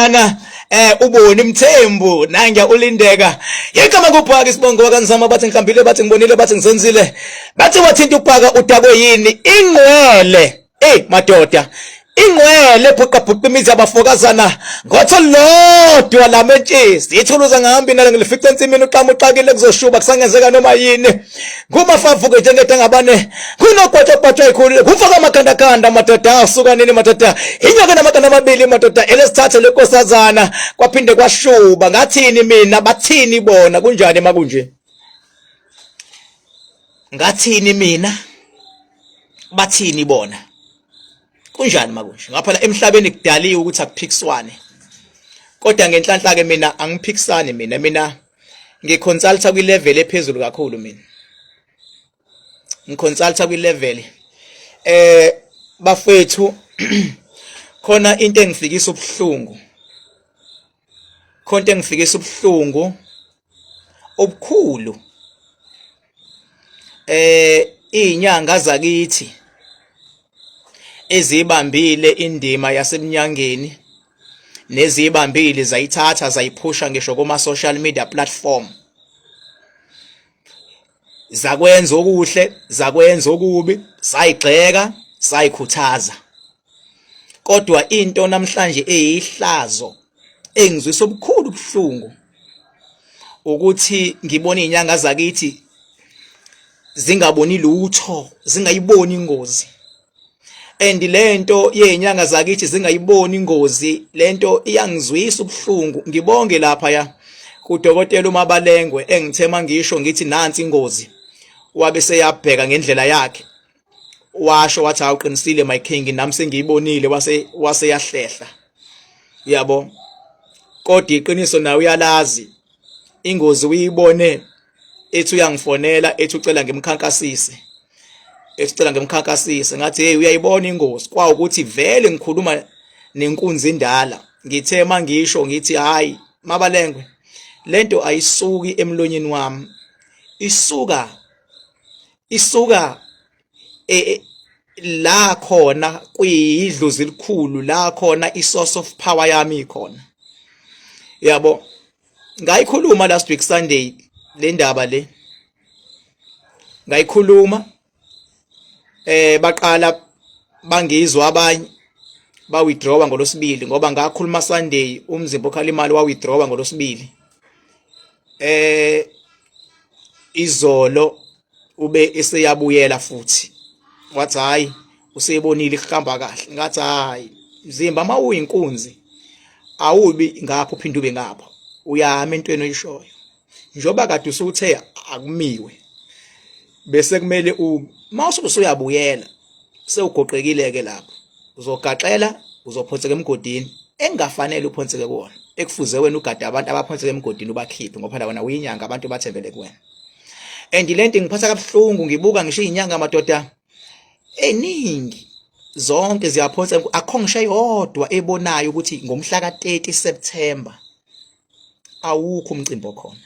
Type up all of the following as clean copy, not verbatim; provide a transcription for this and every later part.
Laphayana uboni Mthembu nangiya ulindeka igama kubhaka isibongo wakanzama bathi ngihambile bathi ngibonile bathi ngisenzile bathi wathinta ubhaka udakwe yini ingqwele. Ey madoda, ingqwele bhuqa bhuqa imizi yabafokazana ngotho lodwa lamentshisi ithuluza ngahambi nalo ngilifica ensimini uqhamu uxakile kuzoshuba kusangenzeka noma yini ngumafavuke njengedangabane kunogwatshagwatsha ikhulu kufaka amakhandakhanda madoda asuka nini madoda inyoka namakanda amabili madoda elesithathe lenkosazana kwaphinde kwashuba ngathini mina bathini bona kunjani makunje ngathini mina bathini bona kunjani makunje ngapha la emhlabeni kudaliwe ukuthi akuphikiswane kodwa ngenhlanhla ke mina angiphikisani mina mina ngiconsulta kwi level ephezulu kakhulu mina ngiconsulta kwi level bafethu khona into engifikisa ubuhlungu khona into engifikisa ubuhlungu obukhulu izinyanga zakithi ezibambile indima yasemnyangeni nezibambile zayithatha zayiphusha ngisho kuma social media platform zakwenza okuhle zakwenza okubi sayigxeka sayikhuthaza kodwa into namhlanje eyihlazo engizwisa obukhulu ubuhlungu ukuthi ngibone izinyanga zakithi zingaboni lutho zingayiboni ingozi and lento yezinyanga zakithi zingayiboni ingozi lento iyangizwisa ubuhlungu. Ngibonge lapha ya kudokotela uMabalengwe engithe mangisho ngithi nansi ingozi wabe seyabheka ngendlela yakhe washo wathi awuqinisile my king nami sengiyibonile wase wase yahlehla yabo kodwa iqiniso nawe uyalazi ingozi uyibone ethi uyangifonela ethi ucela ngimkhankasise ethi ucela ngimkhankasise ngathi hey uyayibona ingozi kwawukuthi vele ngikhuluma nenkunzi indala ngithe mangisho ngithi hayi mabalengwe lento ayisuki emlonyeni wami isuka isuka e, e, la khona kuyidlozi elikhulu la khona i-source of power yami ikhona yabo. Ngayikhuluma last week Sunday le ndaba le ngayikhuluma baqala bangizwa abanye ba withdraw ngolosibili ngoba ngakhuluma Sunday umzimba okhala imali wa withdraw ngolosibili izolo ube eseyabuyela futhi wathi hayi useyibonile ihamba kahle ngathi hayi mzimba mawuyinkunzi awubi ngapho uphinde ube ngapho uyama entweni oyishoyo njengoba kade usuthe akumiwe bese kumele u mawusuke usuyabuyela sewugoqekile ke lapho uzogaxela uzophonseka emgodini engafanele uphonseke kuwona ekufuze wena ugade abantu abaphonseke emgodini ubakhiphe ngoba phela wena uyinyanga abantu bathembele kuwena. And lento ingiphatha kabuhlungu ngibuka ngisho izinyanga madoda eningi zonke ziyaphonsa akho ngisho eyodwa ebonayo ukuthi ngomhla ka-30 September awukho umcimbi okhona.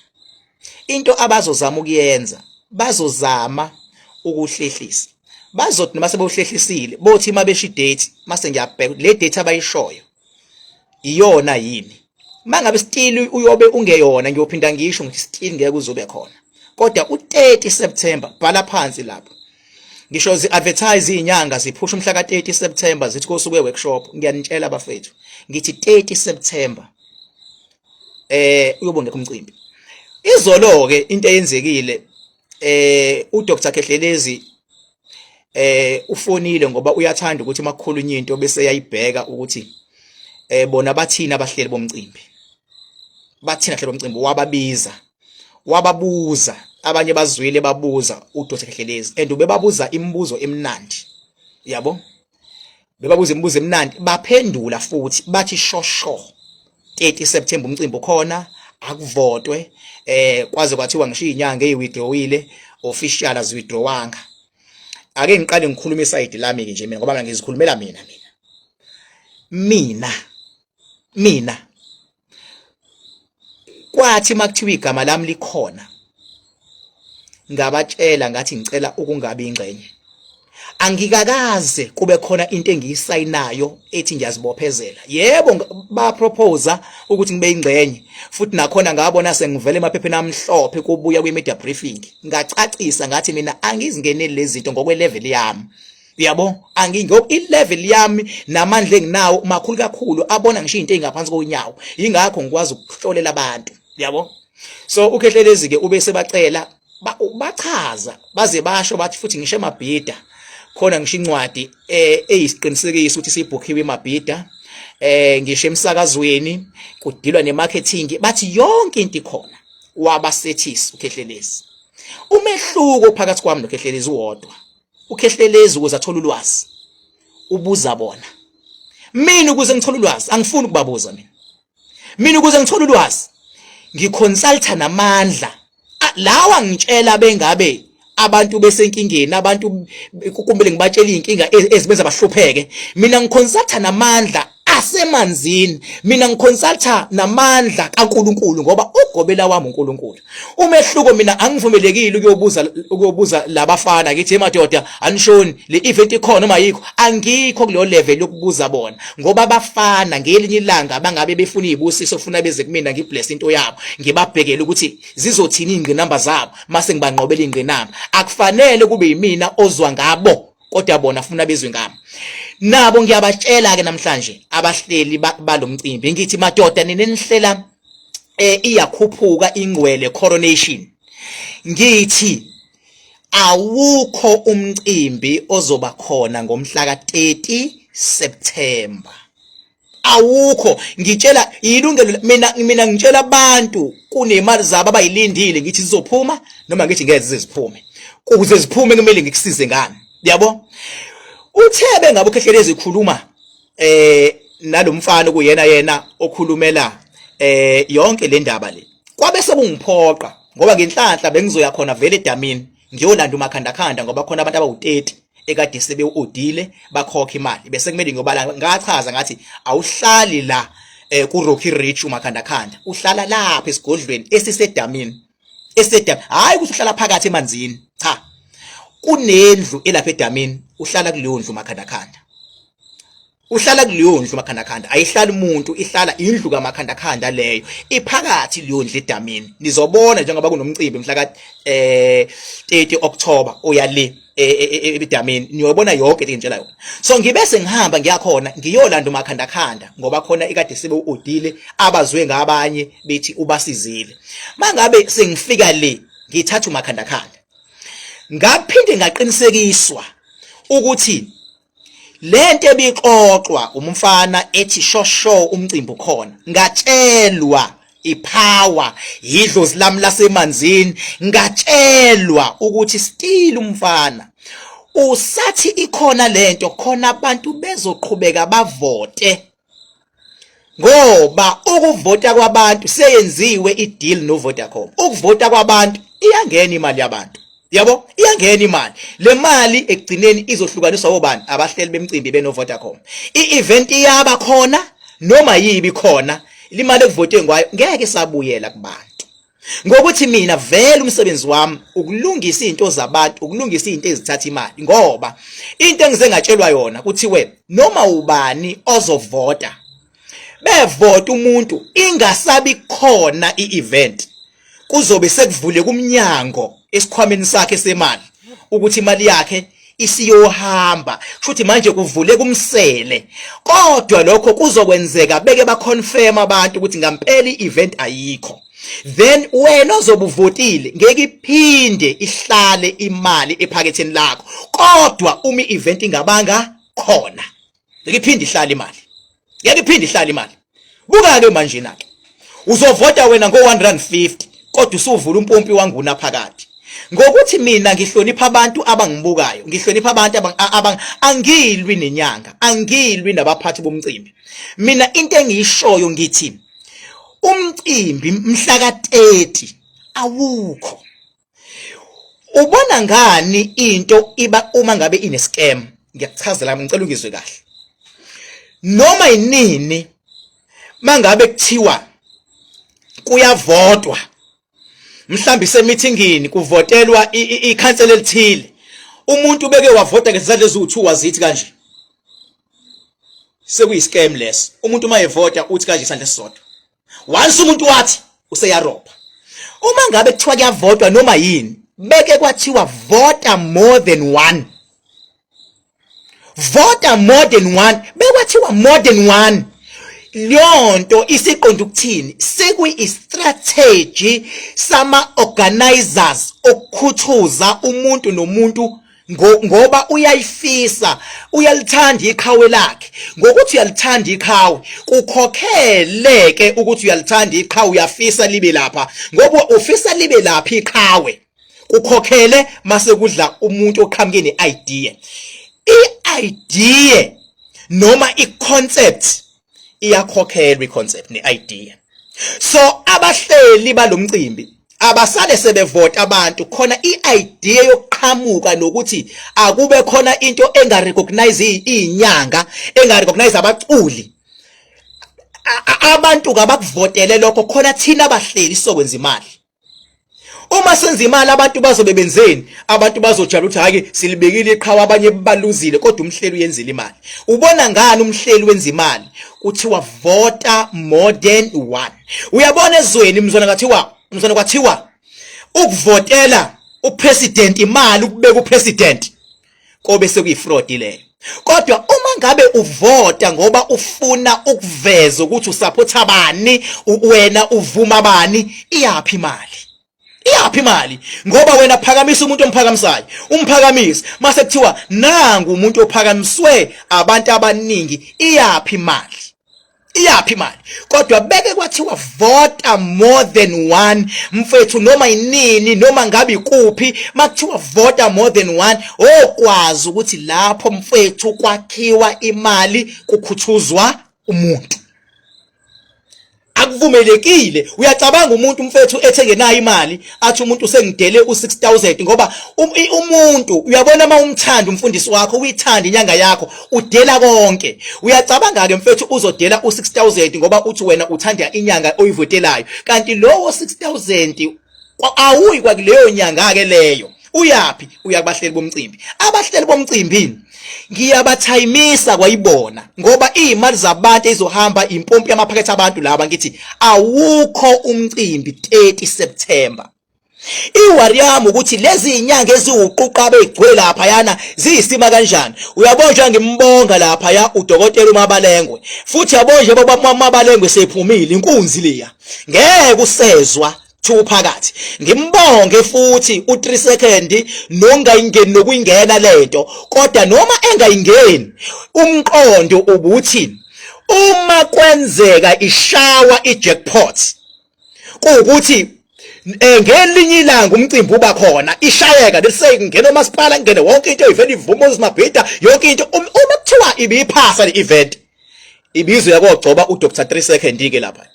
Into abazozama ukuyenza bazozama ukuhlehlisa bazothi noma sebewuhlehlisile bothi uma besho idate mase ngiyabheka le date abayishoyo iyona yini. Mangabe still uyobe ungeyona ngiyophinda ngisho ngithi still ngeke uzobe khona kodwa u30 September bhala phansi lapho ngisho zi-advertise iy'nyanga ziphusha umhla ka-30 September zithi kosuke workshop ngiyanitshela bafethu ngithi 30 September uyobe ungekho umcimbi. Izolo ke into eyenzekile uDr Khehlelezi ufonile ngoba uyathanda ukuthi makukhulunywa into bese yayibheka ukuthi bona bathini abahleli bomcimbi bathini abahleli bomcimbi wababiza wababuza abanye bazwile babuza uDr Khehlelezi and ubebabuza imibuzo emnandi yabo bebabuza imibuzo emnandi baphendula futhi bathi shosho 30 September umcimbi ukhona akuvotwe kwaze kwathiwa ngisho izinyanga eziwithdrawile official aziwithdrawanga. Ake ngiqale ngikhulume iside lami ke nje mina ngoba ngizikhulumela mina mina mina mina kwathi makuthiwa igama lami likhona ngabatshela ngathi ngicela ukungabi ingxenye. Angikakaze kube khona into engiyisayinayo ethi ngiyazibophezela. Yebo, ba proposer ukuthi ngibe ingxenye, futhi nakhona ngabona sengivele emaphepheni amhlophe kubuya kwi media briefing, ngacacisa ngathi mina angizingeneli lezi zinto ngokwe level yami. Uyabo, angingoba i-level yami namandla enginawo makhulu kakhulu, abona ngisho into engaphansi konyawo, ingakho ngikwazi ukuhlolela abantu. Uyabo, so uKhehlelezi ke ube sebacela bachaza baze basho bathi futhi ngisho emabhida khona, ngisho incwadi eyisiqinisekiso ukuthi sibhukhiwe imabhida, ngisho emsakazweni kudilwa nemarketing, bathi yonke into ikhona. Wabasethisa uKhehlelezi. Umehluko phakathi kwami noKhehlelezi uwodwa: uKhehlelezi ukuze athole ulwazi ubuza bona, mina ukuze ngithole ulwazi angifuni ukubabuza. Mina ukuze ngithole ulwazi ngiconsulta namandla lawa ngitshela bengabe abantu besenkingeni, abantu kumele ngibatshele izinkinga ezibenza bahlupheke. Mina ngiconsulta namandla asemanzini, mina ngiconsulta namandla kaNkuluNkulu, ngoba ugobela wami uNkulunkulu. Umehluko, mina angivumelekile ukuyobuza labafana ngithi, "Emadoda, anishoni, le event ikhona noma ayikho?" Angikho kuleyo level yokubuza bona, ngoba abafana ngelinye ilanga bangabe befuna izibusiso, funa beze kumina ngibless into yabo, ngibabhekele ukuthi zizothini ingqinamba zabo mase ngibanqobela ingqinamba. Akufanele kube yimina ozwa ngabo, kodwa bona funa bezwe ngami nabo. Ngiyabatshela ke namhlanje abahleli balomcimbi, ngithi, madoda, nina nihlela iyakhuphuka ingcwele coronation, ngithi awukho umcimbi ozoba khona ngomhla ka-30 September, awukho. Ngitshela ilungelo mina ngitshela abantu kunemali zabo abayilindile, ngithi zizophuma noma ngithi ngeke ziphume. Ukuze ziphume kumele ngikusize ngani? Yabo, uthe bengabe uKhehlelezi ikhuluma nalomfana kuyena yena okhulumela yonke le ndaba le, kwabe sekungiphoqa ngoba ngenhlanhla bengizoya khona vele edamini ngiyolanda umakhandakhanda, ngoba khona abantu abawu-30 ekade sebewu-odile bakhokha imali, bese kumele ngiyobala. Ngachaza ngathi awuhlali la ku Rocky Ridge umakhandakhanda, uhlala lapha esigodlweni esisedamini, esedamini, hayi ukuthi uhlala phakathi emanzini, cha, kunendlu elapha edamini, uhlala kuleyo ndlu umakhandakhanda, uhlala kuleyo ndlu makhandakhanda. Ayihlali umuntu, ihlala indlu kamakhandakhanda leyo, iphakathi leyo ndlu edamini. Nizobona njengoba kunomcimbi mhla ka 30 October, uya le edamini, niyobona yonke into ngitshela yona. So ngibe sengihamba ngiyakhona ngiyolanda umakhandakhanda, ngoba khona ikade sibe uodile abazwe ngabanye bethi ubasizile. Mangabe sengifika le ngithatha umakhandakhanda, ngaphinde ngaqinisekiswa ukuthi lento ebixoxwa umfana ethi shosho umcimbi ukhona, ngatshelwa ipower yidlozi lami lasemanzini, ngatshelwa ukuthi still umfana usathi ikhona lento khona, abantu bezoqhubeka bavote, ngoba ukuvota kwabantu seyenziwe i-deal no Vodacom, ukuvota kwabantu iyangena imali yabantu, yabo, iyangena imali. Le mali ekugcineni izohlukaniswa obani? Abahleli bemcimbi beno Vodacom. I-event iyaba khona noma yibi khona, limali ekuvote ngayo ngeke isabuyela kubantu. Ngokuthi mina vele umsebenzi wami ukulungisa izinto zabantu, ukulungisa izinto ezithatha imali, ngoba into engize ngatshelwa yona kuthiwe noma ubani ozovota, bevota umuntu ingasabi khona i-event, kuzobe sekuvule kumnyango esikhwameni sakhe semali ukuthi imali yakhe isiyohamba, kushuthi manje kuvule kumsele. Kodwa lokho kuzokwenzeka beke baconfirm abantu ukuthi ngampela i-event ayikho, then wena ozobe uvotile ngeke iphinde ihlale imali ephaketheni lakho. Kodwa uma i-event ingabanga khona, ngeke iphinde ihlale imali, ngeke iphinde ihlale imali. Buka-ke manje na-ke, uzovota wena ngo-150, kodwa usuvula umpompi wanguna phakathi. Ngokuthi mina ngihlonipha abantu abangibukayo, ngihlonipha abantu abang angilwi nenyanga, angilwi nabaphathi bomcimbi. Mina into engiyishoyo ngithi umcimbi mhla ka-30 awukho. Ubona ngani into iba uma ngabe ine scam? Ngiyakuchazela, ngicela ungizwe kahle. Noma yinini mangabe kuthiwa kuyavotwa, mhlawumbe isemithingini kuvotelwa ikhansela elithile. Umuntu beke wavota ngezandla eziwu2 wazithi kanje. Sekuyi-scam leso. Umuntu uma evota uthi kanje isandla esisodwa. Once umuntu wathi useyarobha. Uma ngabe kuthiwa kuyavotwa noma yini, beke kwathiwa vota more than one. Vota more than one, bekwathiwa more than one. Leyonto isiqonda ukuthini? Sekuyi-strategy sama-organizers okukhuthuza umuntu nomuntu ngoba uyayifisa, uyalithanda iqhawe lakhe. Ngokuthi uyalithanda iqhawe, kukhokheleke ukuthi uyalithanda iqhawe, uyafisa libe lapha. Ngoba ufisa libe lapha iqhawe, kukhokhele mase kudla umuntu oqhamuke ne-idea. I-idea noma i-concept iyakhokhelwa, i-concept ne-idea. So abahleli balomcimbi abasale sebevota abantu khona i-idea yokuqhamuka nokuthi akube khona into enga-recognize izinyanga, enga-recognize abaculi. Abantu kabakuvotele lokho khona thina abahleli sizokwenza imali. Uma senza imali abantu bazobe benzeni? Abantu bazojabula ukuthi hhayi silibekile iqhawe, abanye baluzile, kodwa umhleli uyenzile imali. Ubona ngani umhleli wenza imali? Kuthiwa vota more than one. Uyabona ezweni mzwana kwathiwa, mzwana kwathiwa ukuvotela upresident imali, ukubeka upresident kobe sekuyi-fraud leyo. Kodwa uma ngabe uvota ngoba ufuna ukuveza ukuthi usupport abani, wena uvuma bani, iyaphi imali? Iyaphi imali? Ngoba wena phakamisa umuntu omphakamisayo, umphakamise, mase kuthiwa nangu umuntu ophakamiswe abantu abaningi, iyaphi imali? Iyaphi imali? Kodwa beke kwathiwa vota more than one, mfethu, noma inini, noma ngabe ikuphi, makuthiwa vota more than one, okwazi ukuthi lapho mfethu kwakhiwa imali, kukhuthuzwa umuntu. Akuvumelekile. Uyacabanga umuntu mfethu ethengenayo imali, athi umuntu sengidele u6000, ngoba umuntu uyabona uma umthanda umfundisi wakho, uyithanda inyanga yakho, udela konke. Uyacabanga ke mfethu uzodela u6000 ngoba uthi wena uthanda inyanga oyivotelayo, kanti lowo 6000 awuyi kwakuleyo nyanga ke leyo. Uyaphi? Uya kubahleli bomcimbi. Abahleli bomcimbi ngiyabathayimisa kwayibona, ngoba iy'mali zabantu ezizohamba impompi yamaphakethe abantu laba. Ngithi awukho umcimbi 30 September. Iwari yami ukuthi lezi inyanga eziwuquqa begcwele lapha yana ziyisima kanjani. Uyabona nje ngimbonga lapha ya udokotela uMabalengwe, futhi yabo nje baba uMabalengwe sephumile inkunzi leya, ngeke usezwa two phakathi. Ngimbonge futhi u3 second nongayingeni nokuyingena lento, kodwa noma engayingeni umqondo ubuthi uma kwenzeka ishawa ijackpot, kuwukuthi ngelinye ilanga umcimbi uba khona, ishayeka lese ngena umasipala, ngene wonke into, ivele ivumo uzimabhida yonke into. Uma kuthiwa ibiphasa le event, ibizo yakogcoba uDr 3 second ke lapha,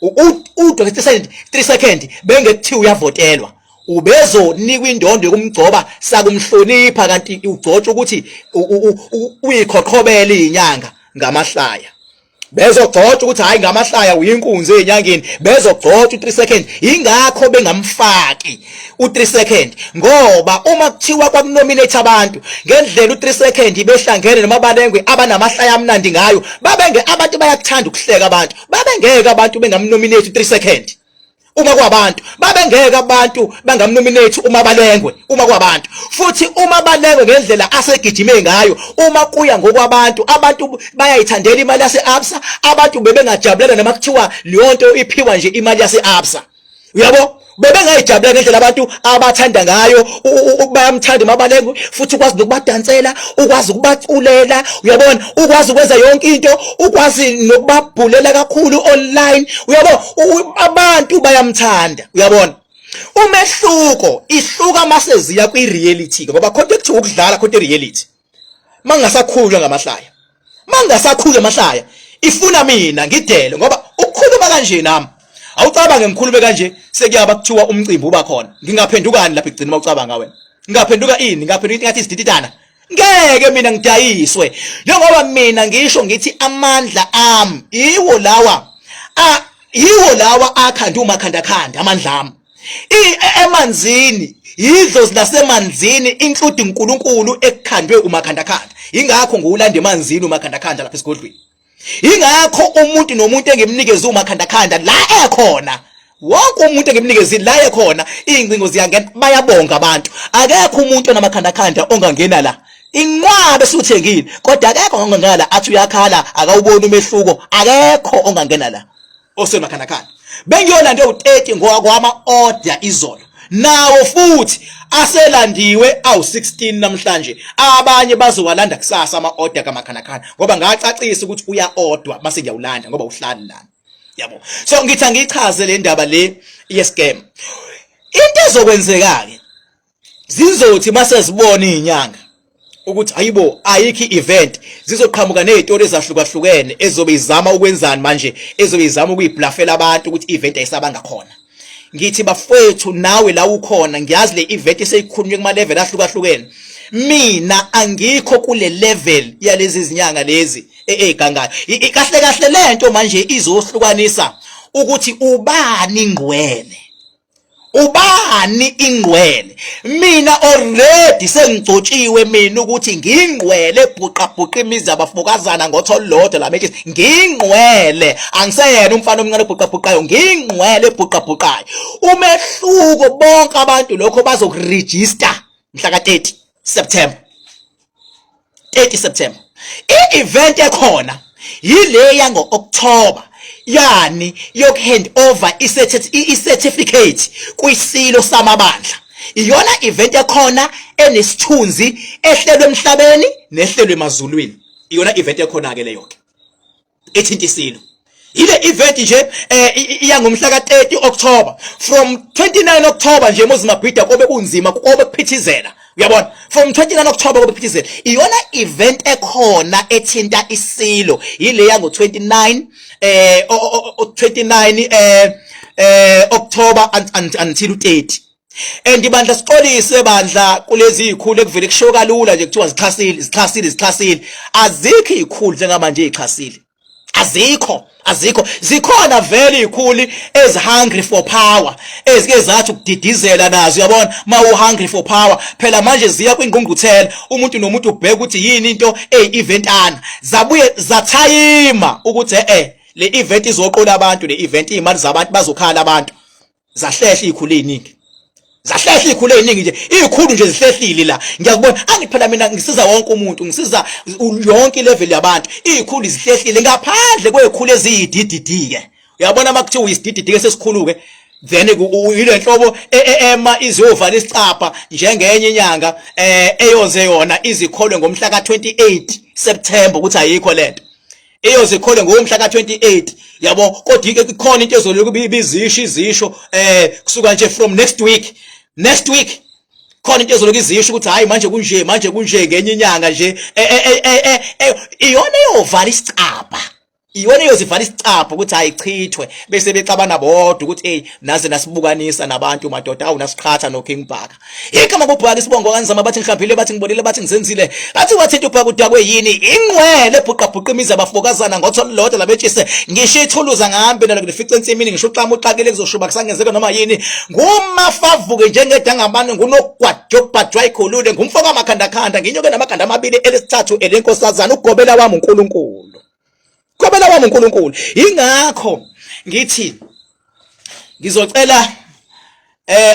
uDr 3 second bengekuthiwa uyavotelwa, ubezonikwa indondo yokumgcoba sakumhlonipha, kanti ugcotshwa ukuthi uyikhoqhobela izinyanga ngamahlaya. Bezogcotshwa ukuthi hayi ngamahlaya uyinkunzi ezinyangeni, bezogcotshwa u3 second. Ingakho bengamfaki u3 second, ngoba uma kuthiwa kwakunominate abantu ngendlela u3 second behlangene noMabalengwe abanamahlaya amnandi ngayo, babenge abantu bayakuthanda ukuhleka, abantu babengeke abantu bengamnominate u3 second uma kwabantu, babengeke abantu bangamnominate uMabalengwe uma kwabantu. Futhi uma balengwe ngendlela asegijime ngayo, uma kuya ngokwabantu, abantu bayayithandela imali yase-Absa. Abantu bebengajabulela noma kuthiwa leyo nto iphiwa nje imali yase-Absa, uyabo, bebengayijabulela ngendlela abantu abathanda ngayo. Bayamthanda uMabalengwe, futhi ukwazi nokubadansela, ukwazi ukubaculela, uyabona, ukwazi ukwenza yonke into, ukwazi nokubabhulela kakhulu online, uyabo, abantu bayamthanda. Uyabona umehluko ihluka maseziya kwi-reality, ngoba khona ekuthiwa ukudlala, khona i-reality. Mangasakhulunywa ngamahlaya, mangasakhulunywa amahlaya, ifuna mina ngidele, ngoba ukukhuluma kanje nami, awucabange ngikhulume kanje, sekuyaba kuthiwa umcimbi uba khona, ngingaphendukani lapha igcina? Uma ucabanga wena, ngingaphenduka ini? Ngingaphenduka ngathi isidididana. Ngeke mina ngidayiswe, njengoba mina ngisho ngithi amandla ami iwo lawa, a yiwo lawa akhanda umakhanda khanda amandla ami emanzini. Yidlozi lasemanzini including uNkulunkulu ekukhandwe umakhandakhanda. Ingakho ngiwulanda emanzini umakhandakhanda lapha esigodlweni. Ingakho umuntu nomuntu engimnikeze umakhandakhanda la ekhona wonke umuntu engimnikezile la ekhona iy'ngcingo ziyangena bayabonga abantu akekho umuntu onamakhandakhanda ongangena la inqwabe esuthengile kodwa akekho ongangena la athi uyakhala akawuboni umehluko akekho ongangena la osemakhandakhanda bengiyolanda u-30 ngokwama-order izolo nawo futhi aselandiwe awu-16 namhlanje abanye bazowalanda kusasa ama-order kamakhandakhanda ngoba ngacacisa ukuthi uya-odwa mase ngiyawulanda ngoba uhlali lana yabo. So ngithi angiyichaze le ndaba le ye-scam. Into ezokwenzeka-ke zizothi mase zibona izinyanga ukuthi hayibo ayikho i-event, zizoqhamuka nezitori ezahlukahlukene ezobe izama ukwenzani manje, ezobe izama ukuyiblafela abantu ukuthi i-event ayisabanga khona. Ngithi bafowethu, nawe la ukhona, ngiyazi le event iseyikhulunywe kuma level ahlukahlukene. Mina angikho kule level yalezi zinyanga lezi egangayo. Kahle kahle lento manje izohlukanisa ukuthi ubani ingqwele, ubani ingqwele. Mina already sengigcotshiwe mina ukuthi ngingqwele bhuqa bhuqa imizi abafokazana ngotho lodwa la metshisi. Ngingqwele, angiseyena umfana omncane obhuqa bhuqayo, ngingqwele bhuqa bhuqayo. Umehluko bonke abantu lokho bazokuregister mhla ka 30 September. 30 September i-event ekhona yile yango-October yani yokuhand over i-certificate kwisilo samabandla. Iyona event ekhona enesithunzi ehlelwe emhlabeni nehlelwe emazulwini. Iyona event ekhona ke leyo ke ethinta isilo. Ile event nje iya ngomhla ka-30 October from 29 October nje Muzi Mabhida kobe kunzima, kobe kuphithizela, uyabona. From 29 October kobe kuphithizela. Iyona event ekhona ethinta isilo ile yango 29 29 October until 30. And bandla, sixolise bandla kulezi izikhulu ekuvele kushiwo kalula nje kuthiwa zixhasile, zixhasile, zixhasile. Azikho izikhulu njengamanje ezixhasile, azikho, azikho. Zikhona vele izikhulu ezi hungry for power, ezike zathi ukudidizela nazo, uyabona. Ma u hungry for power phela manje ziya kwingqungquthela, umuntu nomuntu ubheka ukuthi yini into eyi-eventana. Zabuye zathayima ukuthi le event izoqola abantu, le event imali zabantu, bazokhala abantu. Zahlehla izikhulu eziningi, zahlehla izikhulu eziningi nje, izikhulu nje zihlehlile la. Ngiyakubona, angithi phela mina ngisiza wonke umuntu, ngisiza yonke ilevel yabantu. Izikhulu zihlehlile ngaphandle kwezikhulu eziyi-DDD ke, uyabona. Uma kuthiwa uyisidididi ke sesikhulu ke, then ile nhlobo ema iziyovala isicapha njengenye inyanga eyoze yona izikholwe ngomhla ka-28 September ukuthi ayikho lento, iyozikhole ngomhla ka-28, yabo. Kodwa ikhona into ezoloku ibizisho izisho kusuka nje from next week. Next week khona into ezoloku izisho ukuthi hayi, manje kunje, manje kunje, ngenye inyanga nje iyona eyovala isicabha, iyona eyozivala isicabha ukuthi hayi chithwe, bese bexabana bodwa ukuthi hey, naze nasibukanisa nabantu madoda, awu nasiqhatha no King Bhaka. Igama kubhaka isibongo kanzama, bathi ngihlambile, bathi ngibonile, bathi ngizenzile, bathi wathinta ubhaka udakwe yini. Ingqwele bhuqa bhuqa imizi abafokazana ngotho lodwa labetshise. Ngisho ithuluza ngahambe nalo ngifice ensimini, ngisho uxama uxakile kuzoshuba kusangenzeka noma yini. Ngumafavuke njengedangabane, ngunogwajo obhajwa ikhulule, ngumfo kamakhandakhanda, nginyoke namakhanda amabili, elesithathu elenkosazana. Ugobela wami uNkulunkulu, gobela wami uNkulunkulu. Ingakho ngithi ngizocela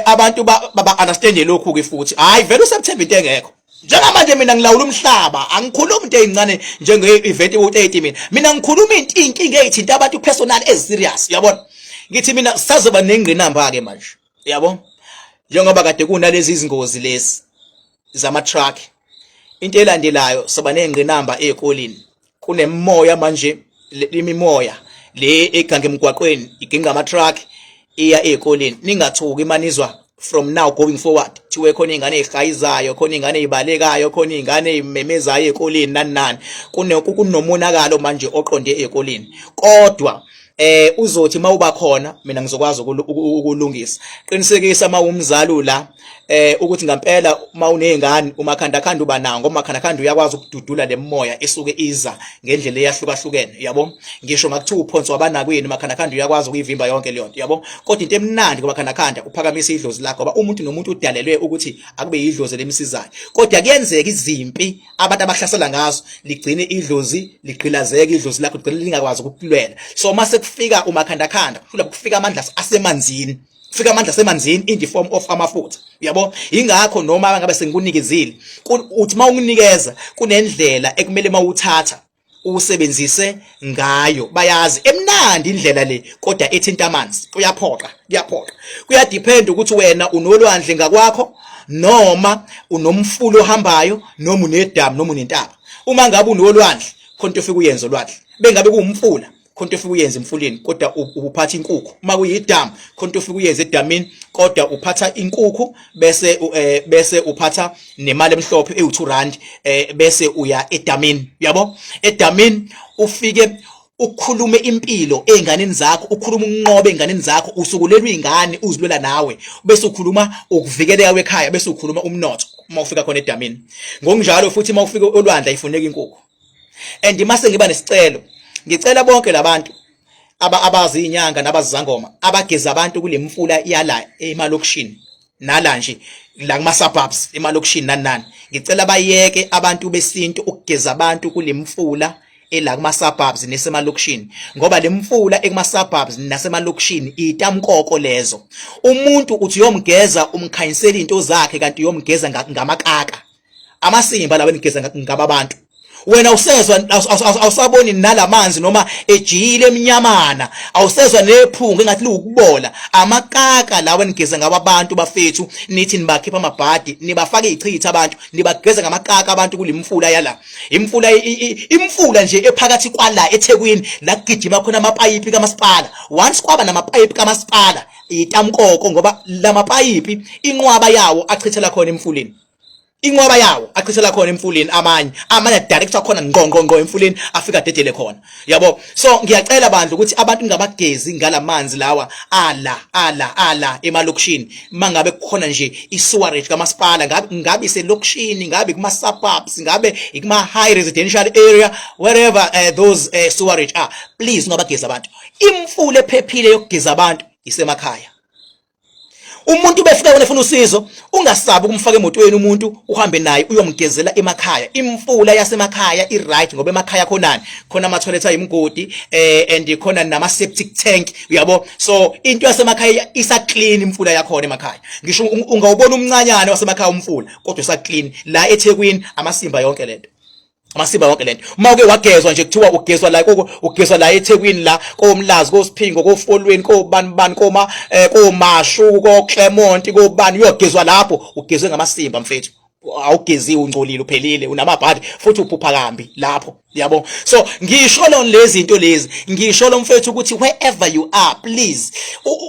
abantu ba understand lokhu ke futhi. Hayi vele uSeptember into engekho njengamanje. Mina ngilawula umhlaba, angikhulumi into ezincane njenge event u30. Mina ngikhuluma into inkinga ezithinta abantu personal ezi serious, uyabona. Ngithi mina sazoba nengqinamba ke manje, yabo, njengoba kade kunalezi izingozi lezi zama truck. Into elandelayo soba nengqinamba ezikoleni. Kunemimoya manje, imimoya le eganga emgwaqweni iginqa ama truck iya ezikoleni. Ningathuki manizwa from now going forward thiwe khona ingane ezihayizayo, khona ingane ezibalekayo, khona ingane ezimemezayo ezikoleni, nani nani. Kunomonakalo manje oqonde ezikoleni, kodwa Uzothi mawuba khona mina ngizokwazi ukulungisa. Qinisekisa mawumzali la ukuthi ngempela mawunezingane umakhanda khanda uba nawo, ngoba umakhanda khanda uyakwazi ukududula lemoya esuke iza ngendlela eyahlukahlukene, yabo. Ngisho ngakuthiwa uphonso wabanakwini, umakhanda khanda uyakwazi ukuyivimba yonke leyo nto, yabo. Kodwa into emnandi ngomakhanda khanda uphakamisa idlozi lakho, ngoba umuntu nomuntu udalelwe ukuthi akube yidlozi lemsizayo. Kodwa kuyenzeka izimpi abantu abahlasela ngazo ligcine idlozi ligqilazeka, idlozi lakho ligcine lingakwazi ukukulwela. So mase kufika umakhandakhanda, kufika kufika amandla asemanzini, kufika amandla asemanzini in the form of amafutha, uyabo. Ingakho noma ngabe sengikunikezile, uthi mawunginikeza kunendlela ekumele mawuthatha usebenzise ngayo. Bayazi emnandi indlela le, kodwa ethinta amanzi kuyaphoqa, kuyaphoqa. Kuyadepend ukuthi wena unolwandle ngakwakho noma unomfula ohambayo noma unedamu noma unentaba. Uma ngabe unolwandle, khona into ofika uyenze olwandle. Bengabe kuwumfula, khona into ofika uyenze emfuleni, kodwa uphatha inkukhu. Uma kuyidamu, khona into ofika uyenze edamini, kodwa uphatha inkukhu bese uphatha nemali emhlophe ewu2 rand, bese uya edamini, uyabo. Edamini ufike ukhulume impilo ezinganeni zakho, ukhuluma ukunqoba ezinganeni zakho, usukulelwa izingane uzilwela nawe, bese ukhuluma ukuvikeleka kwekhaya, bese ukhuluma umnotho uma ufika khona edamini. Ngokunjalo futhi uma ufika olwandle ayifuneki inkukhu. And mase ngiba nesicelo, ngicela bonke labantu abazi inyanga nabazizangoma abageza abantu kule mfula yala emalokishini nala nje la kuma suburbs emalokishini nani nani, ngicela bayeke abantu besintu ukugeza abantu kule mfula ela kuma suburbs nesemalokishini, ngoba le mfula ekuma suburbs nasemalokishini itamkoko lezo. Umuntu uthi uyomgeza umkhanyisela into zakhe, kanti uyomgeza ngamakaka amasimba lawa enigeza ngaba abantu. Wena usezwa awusaboni nalamanzi noma ejiyile emnyamana, awusezwa nephunga engathi liwukubola. Amakaka lawa enigeza ngawo abantu bafethu, nithi nibakhipha amabhadi, nibafaka izichitha abantu, nibageza ngamakaka abantu kulemfula yala. Imfula imfula nje ephakathi kwala eThekwini la kugijima khona amapayipi kamasipala. Once kwaba namapayipi kamasipala itamkoko, ngoba lamapayipi inqwaba yawo achithela khona emfuleni, inqwaba yawo achithela khona emfuleni, amanye director khona ngqo ngqo ngqo emfuleni, afika dedele khona, yabo. So ngiyacela bandla ukuthi abantu ngabagezi ngalamanzi lawa ala ala ala emalokishini. Mangabe kukhona nje i-sewerage kamasipala, ngabe iselokishini, ngabe kuma suburbs, ngabe ikuma high residential area, wherever those sewerage are, please ungabagezi abantu. Imfula ephephile yokugeza abantu isemakhaya. Umuntu befika wena efuna usizo, ungasabi ukumfaka emotweni umuntu, uhambe naye uyomgezela emakhaya. Imfula yasemakhaya i-right, ngoba emakhaya khonani khona ama-toilet ayimgodi and khona nama-septic tank, uyabo. So into yasemakhaya isa clean, imfula yakhona emakhaya. Ngisho ungawubona umncanyana wasemakhaya umfula, kodwa isa clean. La eThekwini amasimba yonke lento, amasimba yonke lento. Uma uke wagezwa nje, kuthiwa ugezwa la koko, ugezwa la eThekwini la koMlazi, koSiphingo, koFolweni, kobani bani, koma koMashu, koClermont, kobani, uyogezwa lapho ugezwe ngamasimba mfethu. Awugeziwe, ungcolile, uphelile, unamabhadi futhi uphupha kambi lapho, yabo. So ngisho lo lezi zinto lezi, ngisho lo mfethu ukuthi wherever you are, please,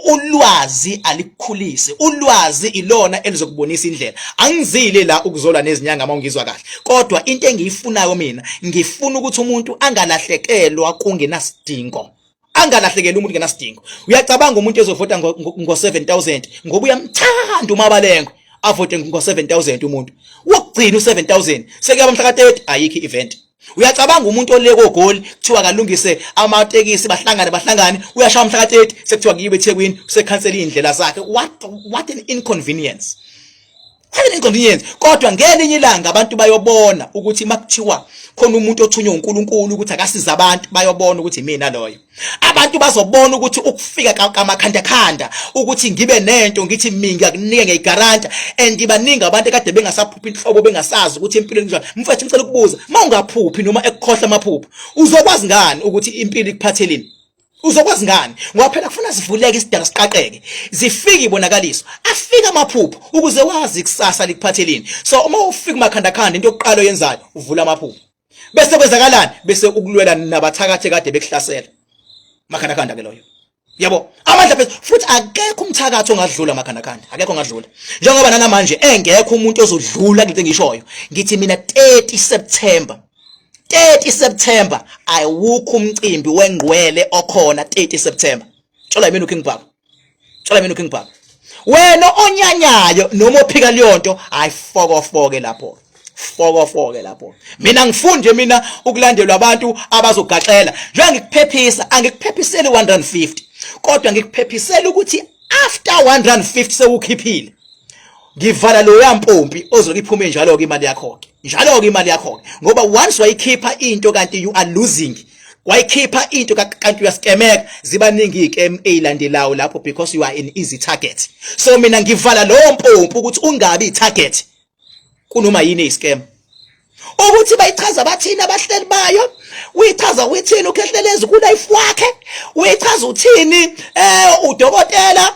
ulwazi alikukhulise. Ulwazi ilona elizokubonisa indlela. Angizile la ukuzolwa nezinyanga uma ungizwa kahle, kodwa into engiyifunayo mina, ngifuna ukuthi umuntu angalahlekelwa kungenasidingo, angalahlekelwa umuntu ngenasidingo. Uyacabanga umuntu ezovota ngo 7000 ngoba uyamthanda uMabalengwe, avote ngo 7000 umuntu wokugcina u7000, sekuyaba mhla ka30 ayikho event. Uyacabanga umuntu oleko goli kuthiwa kalungise amatekisi, bahlangane uyashaya mhla ka30, sekuthiwa kuyiwe eThekwini, usekhansela indlela zakhe. What an inconvenience, what an inconvenience. Kodwa ngelinye ilanga abantu bayobona ukuthi makuthiwa khona umuntu othunywe uNkulunkulu ukuthi akasiza abantu, bayobona ukuthi imina loyo. Abantu bazobona ukuthi ukufika kamakhandakhanda ukuthi ngibe nento ngithi mina ngiyakunika, ngiyayigaranta. And baningi abantu ekade bengasaphuphi inhlobo, bengasazi ukuthi impilo injani. Mfethu, ngicela ukubuza, uma ungaphuphi noma ekukhohla amaphupho, uzokwazi ngani ukuthi impilo ikuphatheleni? Uzokwazi ngani? Ngoba phela kufuna sivuleke isidala, siqaqeke, zifike ibonakaliso, afike amaphupho ukuze wazi ikusasa likuphatheleni. So uma ufika umakhandakhanda, into yokuqala oyenzayo uvula amaphupho, bese kwenzakalani? Bese ukulwela nabathakathi kade bekuhlasela. Makhandakhanda ke loyo, yabo, amandla phezulu. Futhi akekho umthakathi ongadlula makhandakhanda, akekho ongadlula, njengoba nanamanje engekho umuntu ozodlula kulento engishoyo. Ngithi mina 30 September. 30 September awukho umcimbi wengqwele okhona 30 September. Tshola mina uKing Bhaka, tshola mina uKing Bhaka. Wena onyanyayo noma ophika leyonto, hayi, fokofoke lapho, fokofoke lapho. Mina ngifunde mina ukulandelwa abantu abazogaxela. Njengoba ngikuphephisa, angikuphephiseli 150, kodwa ngikuphephisela ukuthi after 150 sewukhiphile, ngivala loya mpompi ozoke iphume njalo ke imali yakho ke, njalo ke imali yakho ke, ngoba once wayikhipha into kanti you are losing, wayikhipha into kanti uyaskemeka, zibaningi izikem ezilandelayo lapho because you are an easy target. So mina ngivala lowo mpompi ukuthi ungabi i-target kunoma yini eyiscam. Ukuthi bayichaza bathini abahleli bayo, uyichaza uthini uKhehlelezi kulife wakhe, uyichaza uthini udokotela,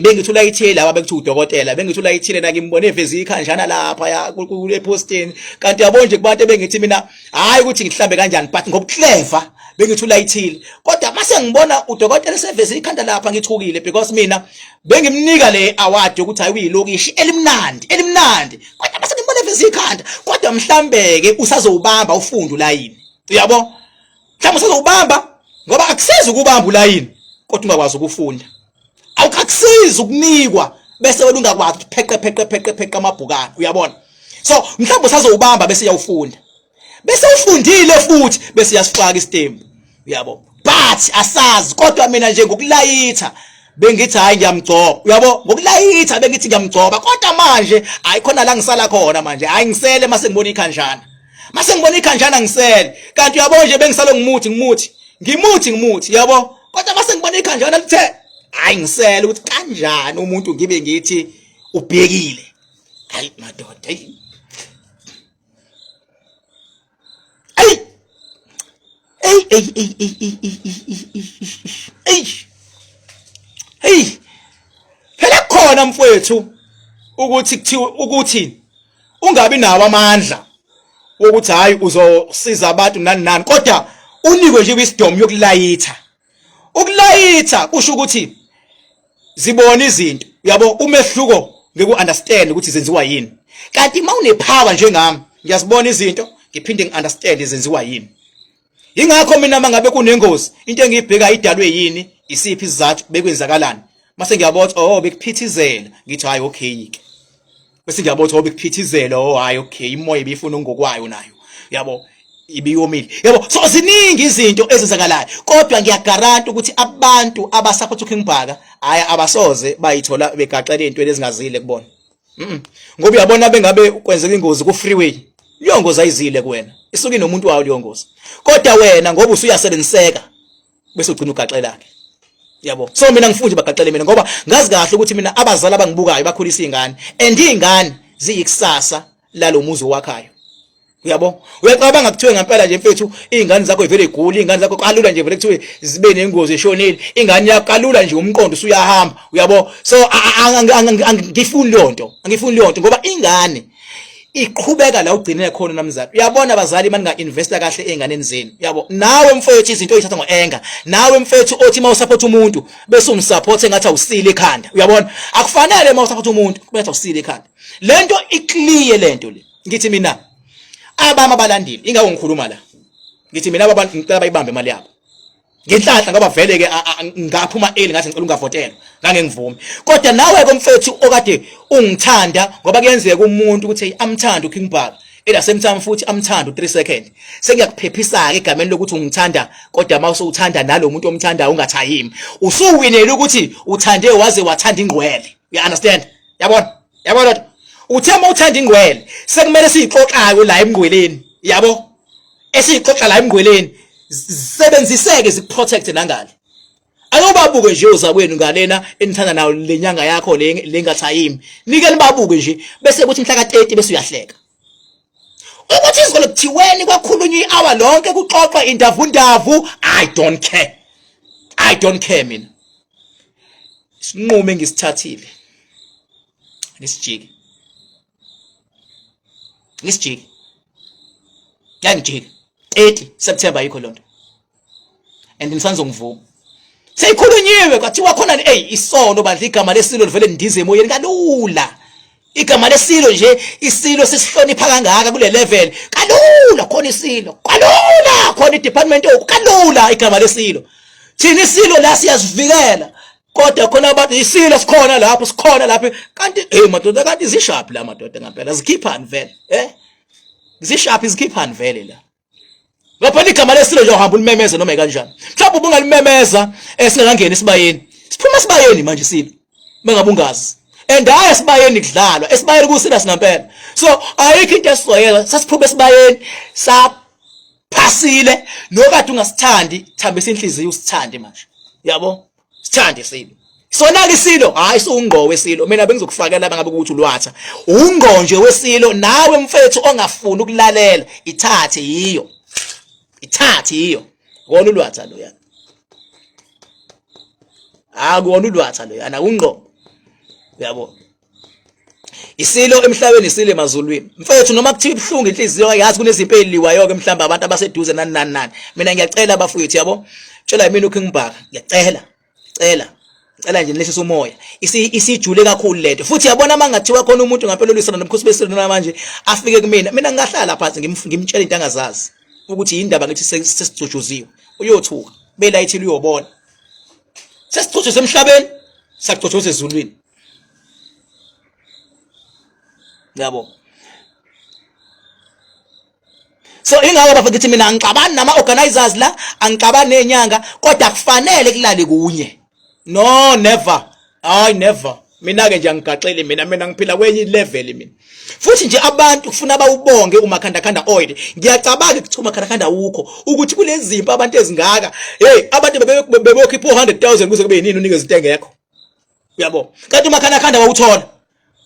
bengithi ulayithile laba, bekuthi udokotela, bengithi ulayithile na, ngimbone eveza ikhanjana lapha ya epostini, kanti yabo nje kubantu ebengithi mina, hayi ukuthi ngihlambe kanjani, but ngobuclever bengithi ulayithile, kodwa mase ngibona udokotela eseveza ikhanda lapha ngithukile, because mina bengimnika le award yokuthi hayi, uyilokishi elimnandi, elimnandi, kodwa mase ngimbona eveza ikhanda. Kodwa mhlambe ke usazowubamba ufundu layini, uyabo, mhlawumbe usazowubamba, ngoba akusizi ukubamba ulayini kodwa ungakwazi ukufunda. Awukakusizi ukunikwa bese wena ungakwazi ukuthi pheqe pheqe pheqe pheqe amabhukana, uyabona. So mhlawumbe usazowubamba bese uyawufunda, bese ufundile futhi bese uyasifaka isitembu, uyabo, but asazi. Kodwa mina nje ngokulayitha bengithi hayi, ngiyamgcoba, uyabo, ngokulayitha bengithi ngiyamgcoba, kodwa manje hayi, khona la ngisala khona manje, hayi, ngisele mase ngibona ikhanjana, mase ngibona ikhanjana ngisele. Kanti uyabo nje bengisalo ngimuthi ngimuthi ngimuthi ngimuthi, yabo, kodwa mase ngibona ikhanjana lithe, hayi, ngisele ukuthi kanjani umuntu ngibe ngithi ubhekile. Hayi madoda, hey hey hey hey hey hey hey hey hey. Phela kukhona mfowethu ukuthi kuthiwe ukuthi ungabi nawo amandla wokuthi hayi, uzosiza abantu nani nani, kodwa unikwe nje wisdom yokulayitha. Ukulayitha kusho ukuthi zibona izinto, uyabo, umehluko ngiku understand ukuthi zenziwa yini. Kanti uma unepower njengami, ngiyazibona izinto, ngiphinde ngiunderstand zenziwa yini. Ingakho mina mangabe kunengozi, into engiyibheka idalwe yini, isiphi isizathu, bekwenzakalani. Mase ngiyabona, oh, bekuphithizela, ngithi hayi, okay ke. Bese ngiyabona, oh, bekuphithizela, oh, hayi, okay, imoya ibifuna ngokwayo nayo, yabo, ibiyomile, yabo. So ziningi izinto ezenzakalayo, kodwa ngiyaguarantee ukuthi abantu abasupport uKing Bhaka, hayi, abasoze bayithola begaxela ezintweni ezingazile kubona. Ngoba uyabona, bengabe kwenzeka ingozi ku freeway, leyo ngozi ayizile kuwena, isuke inomuntu wayo leyo ngozi, kodwa wena ngoba usuyasebenziseka bese ugcina ugaxela ke, yabo. So mina ngifuna bagaxele mina, ngoba ngazi kahle ukuthi mina abazali abangibukayo bakhulisa izingane, and izingane ziyikusasa lalomuzi owakhayo, uyabo. Uyacabanga kuthiwe ngempela nje mfethu izingane zakho ivele igula, izingane zakho kalula nje vele kuthiwe zibe nengozi, eshonile ingane yakho, kalula nje umqondo usuyahamba, uyabo. So angifuni leyo nto, angifuni leyo nto, ngoba ingane iqhubeka la ugcinele khona namzali, uyabona. Abazali, maninga investa kahle einganeni zenu, uyabo. Nawe mfethu, izinto oyithatha ngoenga, nawe mfethu othi mawusupport umuntu bese umsupport engathi awusile ekhanda, uyabona, akufanele mawusupport umuntu kube ngathi awusile ekhanda. Lento iclear lento le. Ngithi mina abami abalandeli, ingakho ngikhuluma la, ngithi mina abantu ngicela bayibambe imali yabo ngenhlanhla, ngoba vele ke ngaphuma early, ngathi ngicela ungavotela, ngange ngivume. Kodwa nawe ke mfethu okade ungithanda, ngoba kuyenzeka umuntu ukuthi amthanda uKing Bhaka, at the same time futhi amthanda u3 second, sengiyakuphephisa ke egameni lokuthi ungithanda, kodwa uma usewuthanda nalo muntu omthandayo ungathayimi, usuwinele ukuthi uthande waze wathanda ingqwele, you understand? Yabona, yabona, uthe uma uthanda ingqwele, sekumele siyixoxayo la emngqweleni, yabo, esiyixoxa la emngqweleni zisebenziseke, zikuprotect nangale. Ayobabuke nje ozakwenu ngalena enithanda nayo lenyanga yakho le lengathayimi, nike nibabuke nje, bese kuthi mhla ka30 bese uyahleka ukuthi izolo kuthiweni, kwakhulunywa i-hour lonke kuxoxwa indavundavu. I don't care, I don't care. Mina isinqumo engisithathile ngisijike, ngisijike, ngiyangijika. 30 September ayikho lonto and nisanzongivuma. Seyikhulunyiwe kwathiwa khona, hey, isono bandla, igama lesilo livele ndize emoyeni kalula. Igama lesilo nje, isilo sisihlonipha kangaka kule level. Kalula khona isilo, kalula khona i-department oku, kalula igama lesilo. Thina isilo la siyazivikela. Kodwa khona abantu isilo sikhona lapho, sikhona lapho. Kanti hey madoda, kanti zishaphi la madoda ngempela? Zikhiphani vele? Eh? Zishaphi, zikhiphani vele la? Ngapha igama lesilo nje uhamba ulimemeza noma kanjani. Mhlawumbe ubungalimemeza esingakangeni esibayeni. Siphuma esibayeni manje isilo. Mengabe ungazi. And hayi esibayeni kudlalwa, esibayeni kusila singampela. So ayikho into esizoyela, sasiphuma esibayeni saphasile nokade ungasithandi, thambisa inhliziyo usithande manje. Yabo? Sithande isilo. Sona ke isilo, hayi siwungqo wesilo. Mina bengizokufakela bangabe ukuthi ulwatha. Ungqo nje wesilo nawe mfethu ongafuni ukulalela, ithathe yiyo. Ithathe yiyo. Wona ulwatha lo yana. Akuwona ulwatha lo yana, ungqo. Uyabo? Isilo emhlabeni, isilo emazulwini. Mfethu noma kuthiwa ibuhlungu inhliziyo yazi kunezimpi eziliwayo ke mhlawumbe abantu abaseduze nani nani nani. Mina ngiyacela bafowethu yabo. Tshela yimina uKing Bhaka. Ngiyacela. Cela. Cela nje nilehlise umoya. Isijule kakhulu lento. Futhi yabona mangathiwa khona umuntu ngampela olwisana nomkhosi besilo namanje afike kumina. Mina ngingahlala phansi ngimtshela into angazazi ukuthi yindaba ngithi sesijujuziwe. Uyothuka. Belayithile uyobona. Sesijujuze emhlabeni, sajujuza ezulwini. Yabo. So ingako bafethu ngithi mina angixabani nama organizers la, angixabani nezinyanga, kodwa kufanele kulale kunye. No, never. Hayi never. Mina ke nje angigaxeli mina, mina ngiphila kwenye level mina. Futhi nje abantu kufuna bawubonge umakhandakhanda oil. Ngiyacabanga ukuthi umakhandakhanda awukho ukuthi kulezimpi abantu ezingaka. Hey, abantu bebebokhipha 400,000 kuze kube yinini unikeza into engekho. Uyabo? Kanti umakhandakhanda wawuthola.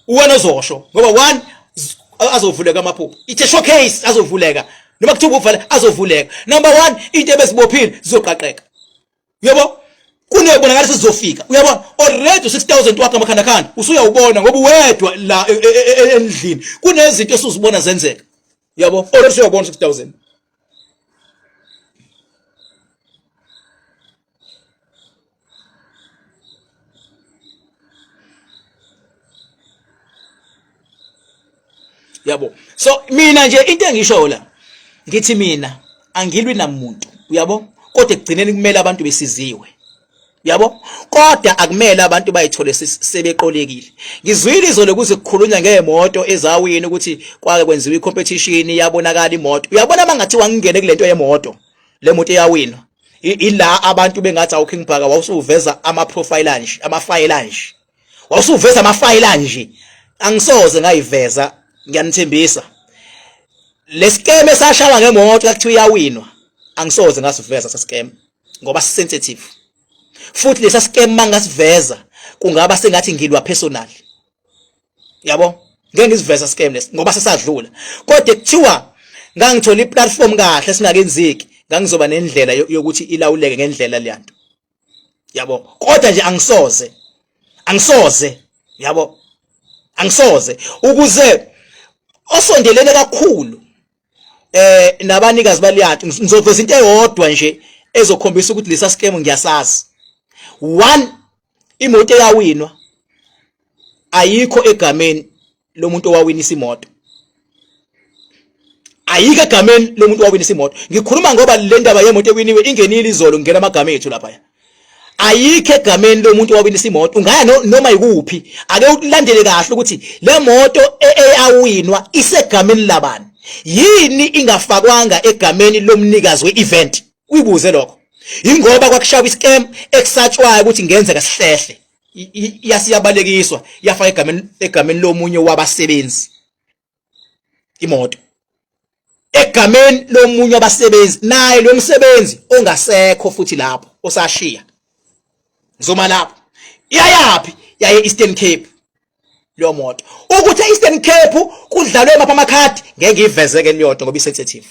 Uwena ozosho ngoba one azovuleka amaphupho. It's a showcase azovuleka. Noma kuthiwa uvale azovuleka. Number 1 into ebezibophile zizoqaqeka. Uyabo? Kunebonakala sizofika. Uyabona? Already 6000 wakho amakhandakhanda usuyawubona ngoba uwedwa la e, e, e, endlini. Kunezinto esuzibona zenzeka. Uyabo? Already usuyawubona 6000. Yabo. So mina nje into engisho la ngithi mina angilwi namuntu, uyabo? Kodwa ekugcineni kumele abantu besiziwe. Uyabo? Kodwa akumele abantu bayithole sebeqolekile. Ngizwile izolo kuze kukhulunywa ngemoto ezawini ukuthi kwake kwenziwa icompetition yabonakala imoto. Uyabona mangathiwa ngingene kulento yemoto, le moto eyawinwa. Ila abantu bengathi awu King Bhaka wawusuveza ama profile anje, ama file anje. Wawusuveza ama file anje. Angisoze ngayiveza, ngiyanithembisa. Lesikeme esashawa ngemoto kakuthiwa iyawinwa. Angisoze ngasiveza sasikeme ngoba sensitive. Futhi lesa scam mangasiveza kungaba sengathi ngilwa personal. Yabo? Ngeke ngisiveza scam lesi ngoba sesadlula. Kodwa kuthiwa ngangithola iplatform kahle singakenzeki, ngangizoba nendlela yokuthi ilawuleke ngendlela leyanto. Yabo? Kodwa nje angisoze. Angisoze. Yabo? Angisoze ukuze osondelene kakhulu nabanikazi baleyanto ngizoveza into eyodwa nje ezokhombisa ukuthi lesa scam ngiyasazi. One, imoto eyawinwa ayikho egameni lomuntu owawinisa imoto. Ayikho egameni lomuntu owawinisa imoto. Ngikhuluma ngoba le ndaba yemoto ewiniwe ingenile izolo, ngena amagama ethu lapha. Ayikho egameni lomuntu owawinisa imoto. Ungaya noma ikuphi, ake ulandele kahle ukuthi le moto eyawinwa isegameni labani. Yini ingafakwanga egameni lomnikazi we-event? Uyibuze lokho. Ingoba kwakushawa iscam ekusatshwayo ukuthi ngenzeka sihlehle. Yasiyabalekiswa yafaka egameni lomunye wabasebenzi imoto. Egameni lomunye wabasebenzi, naye lo msebenzi ongasekho futhi lapho osashiya. Ngizoma lapho. Iyayaphi? Yaye Eastern Cape. Leyo moto. Ukuthi e-Eastern Cape kudlalwe mapha amakhadi ngeke ngiveze ke leyonto ngoba isensitive.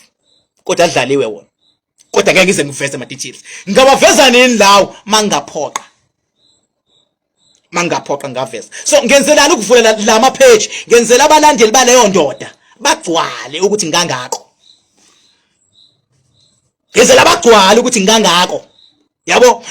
Kodwa adlaliwe wona. Kodwa ngeke ngize ngiveze ama details. Ngingawaveza nini lawo mangaphoqa? Mangaphoqa ngaveza. So ngenzelani ukuvulela lama page? Ngenzela abalandeli baleyo ndoda bagcwale ukuthi ngangako. Ngenzela bagcwale ukuthi ngangako. Yabo?